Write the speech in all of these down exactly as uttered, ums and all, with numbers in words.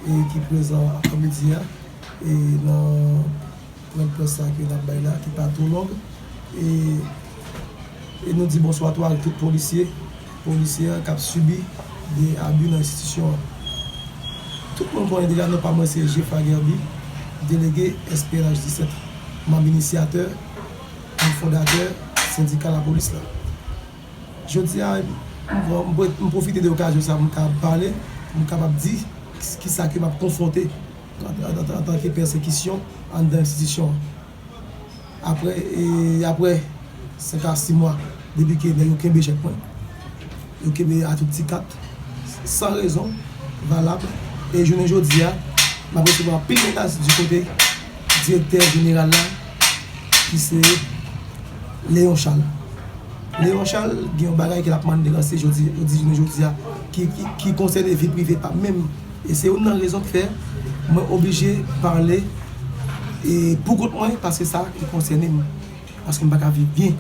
e ki prezan aprèmidi a, e nan pwen près sa ke n ap bay la, ki pa twò long. E, e nou di bonswa tou ak tout polisye, polisyè k ap sibi de abi nan enstitisyon an. Tout moun konnen deja non pa mwen se Jeffa Guerby, delege S P N H disèt, manm inisyatè, manm fondatè sendika lapolis la. Jodi a, m, m, m pwofite de okazyon sa pou m ka pale, pou m kapab di kisa ke m ap konfwonte an, an, an, antanke pèsekisyon anndan enstitisyon an. Apre, e, apre senk a sis mwa depi ke nèg yo kenbe chèk mwen, yo kenbe atout ti kat, san rezon valab, e jounen jodi a, m ap resevwa anpil menas di kote direktè jeneral la, ki se Léon Charles. Léon Charles gen yon bagay ke l ap mande lanse jodi, jodi, jounen jodi a, ki, ki, ki konsène vi prive pa m menm. E se youn nan rezon k fè mwen oblije pale, e, pou kont mwen, paske sa ki konsène m. Paske m pa ka viv byen.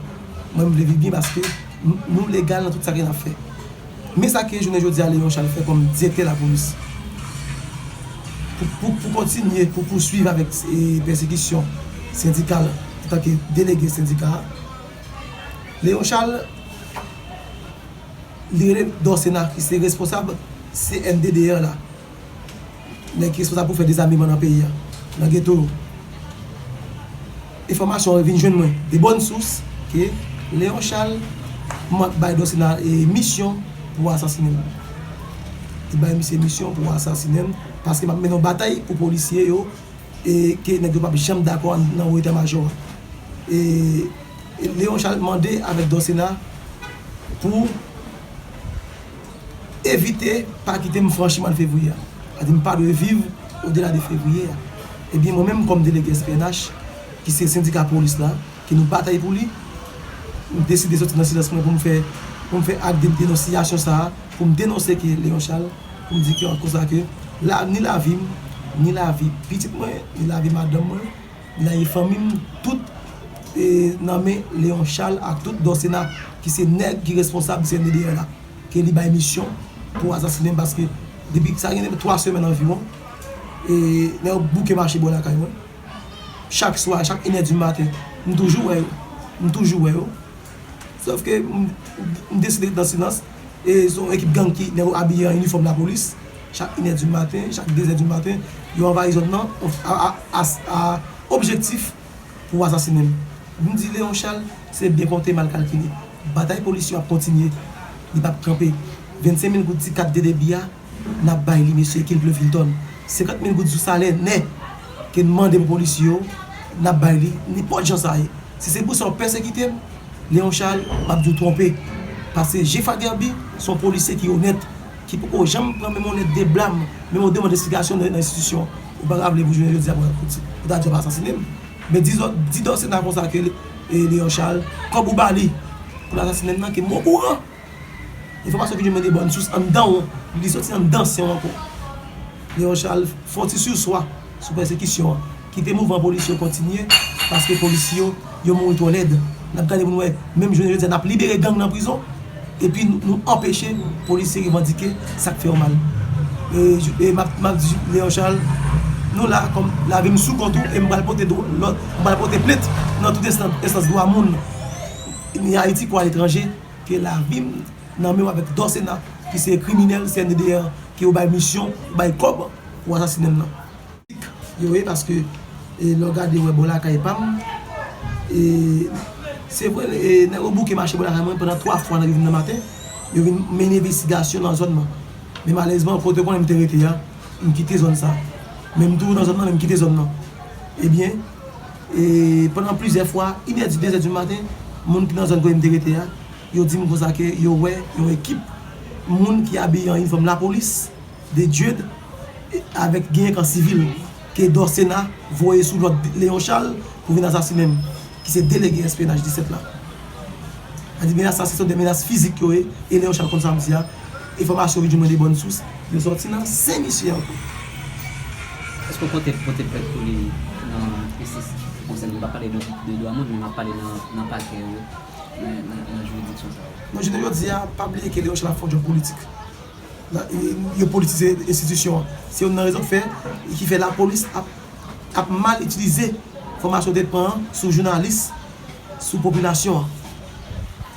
Mwen, m vle viv byen paske m, nou legal nan tout sa ke n ap fè. Men sa ke jounen jodi a Léon Charles fè kòm direktè lapolis. Pou, pou, pou kontinye, pou pouswiv avèk, e, pèsekisyon sendikal antanke delege sendika a, Léon Charles, li rele Dorcena, ki se responsab C N D D R la. Nèg ki responsab pou fè dezameman nan peyi a, nan geto yo. Enfòmasyon an vin jwenn mwen de bòn sous ke Léon Charles bay Dorcena, e, misyon pou asasinen m. Li bay misye misyon pou asasinen m, paske m ap mennen yon batay pou polisye yo, e ke nèg yo p ap janm dakò nan wo eta majò a. E, e Léon Charles mande avèk Dorcena pou evite pa kite m franchi mwa fevriye a. Sa di m pa dwe viv odela de fevriye a. Ebyen, mwen menm kòm delege S P N H, ki se sendika polis la, ke nou batay pou li, m deside soti nan silans mwen pou m fè, pou m fè ak de, denonsiyasyon sa a, pou m denonse ke Léon Charles, pou m di ke konsa ke la, ni lavi m, ni lavi pitit mwen, ni lavi madanm mwen, ni lavi fanmi m, tout, e, nan men Léon Charles ak tout Dorcena, ki se nèg ki responsab C N D D R la, ke li bay misyon pou asasinen m, paske depi sa gen twa semèn anviwon, e, nèg yo bouke mache bò lakay mwen. Chak swa, chak inè di maten, m toujou wè yo. M toujou wè yo. Sòf ke m, m deside ret nan silans. E se yon ekip gang ki, nèg yo abiye an inifòm lapolis. Chak inè di maten, chak dezè di maten, yo anvayi zòn nan a, a, a, a objektif pou asasinen m. M di Léon Charles, se byen konte, mal kalkile. Batay polis yo ap kontinye. Li p ap kanpe. Vennsenk mil goud ti kat de debi a, n ap bay li, mesye, qu'il pleuve, qu'il tonne. Senkant mil goud sou salè nèt ke n mande pou polisye yo, n ap bay li, nenpòt jan sa ye. Si se pou sa w pèsekite m, Léon Charles, m ap di w twonpe. Paske Jeffa Guerby se yon polisye ki onèt, ki poko janm pran menm yon lèt de blam, menm yon demann esplikasyon nan, nan enstitisyon. Ou pa ka vle pou jounen jodi a pou, pou, pou ta di w ap asasinen m. Men di, di Dorcena konsa ke, e, Léon Charles, kòb ou ba li pou l asasinen m nan, ke m okouran. Enfòmasyon ki jwenn mwen de bòn sous anndan w, li soti anndan ansyen w ankò. Léon Charles fè yon ti sirswa sou pèsekisyon an. Kite mouvman polis yo kontinye, paske polis yo, yo mouri twò lèd. N ap gade pou n wè, menm jounen jodi a, n ap libere gang nan prizon, epi nou, nou anpeche polisye revandike sa k fè yo mal. E, e m ap, m ap di Léon Charles, nou la, kòm lavi m sou kont ou, e m pral pote dwa, lòt, m pral pote plent nan tout enstans, enstans dwa moun, ni Ayiti kou aletranje, ke lavi m nan men w avèk Dorcena, ki se kriminèl C N D D R, ke yo bay misyon, yo bay kòb pou asasinen m nan. Yo ye, paske, e, lè w gade, w wè bò lakay pa m, e, se vre, e, nèg yo bouke mache bò lakay mwen pandan twa fwa nan yo vin nan maten, yo vin mennen envestigasyon nan zòn nan. Men malerezman, kote w konnen m te rete a, m kite zòn sa. Men m toujou nan zòn nan, men m kite zòn nan. Ebyen, e, pandan plizyè fwa, inè di, dezè di maten, moun ki nan zòn kote m te rete a, yo di m konsa ke yo wè yon ekip moun ki abiye an inifòm lapolis, de Djed, e, avèk genyen kan sivil, ke Dorcena voye sou lòd Léon Charles pou vin asasinen m, ki se delege S P N H disèt la. Sa di menas sa, se de menas fizik yo ye, e Léon Charles konn sa m di a. Enfòmasyon ki jwenn mwen de bòn sous, yo sòti nan sen misye ankò. Èske w konte pote plent pou li nan enstans ki konsène, nou pa pale de, de dwa moun, men n ap pale nan, nan pakè yo, nan, nan, nan jiridiksyon sa yo? Non, jounen jodi a, pa bliye ke Léon Charles ap fè yon djòb politik. Yo politize enstitisyon an. Se youn nan rezon k fè, ki fè lapolis ap, ap mal itilize fòmasyon yo te pran an sou jounalis, sou popilasyon an.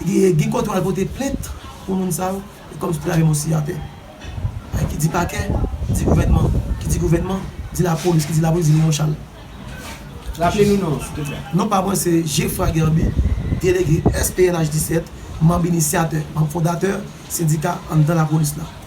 Gen, gen kote w al pote plent pou moun sa yo, e kòmsi w te lave men w siyatè. Ki di pakè, di gouvènman. Ki di gouvènman, di lapolis. Ki di lapolis, di Leon Charles. Raple nou non, silvouplè. Non pa mwen se Geffrard Guerby, delege S P N H disèt, manm inisyatè, manm fondatè sendika anndan lapolis la.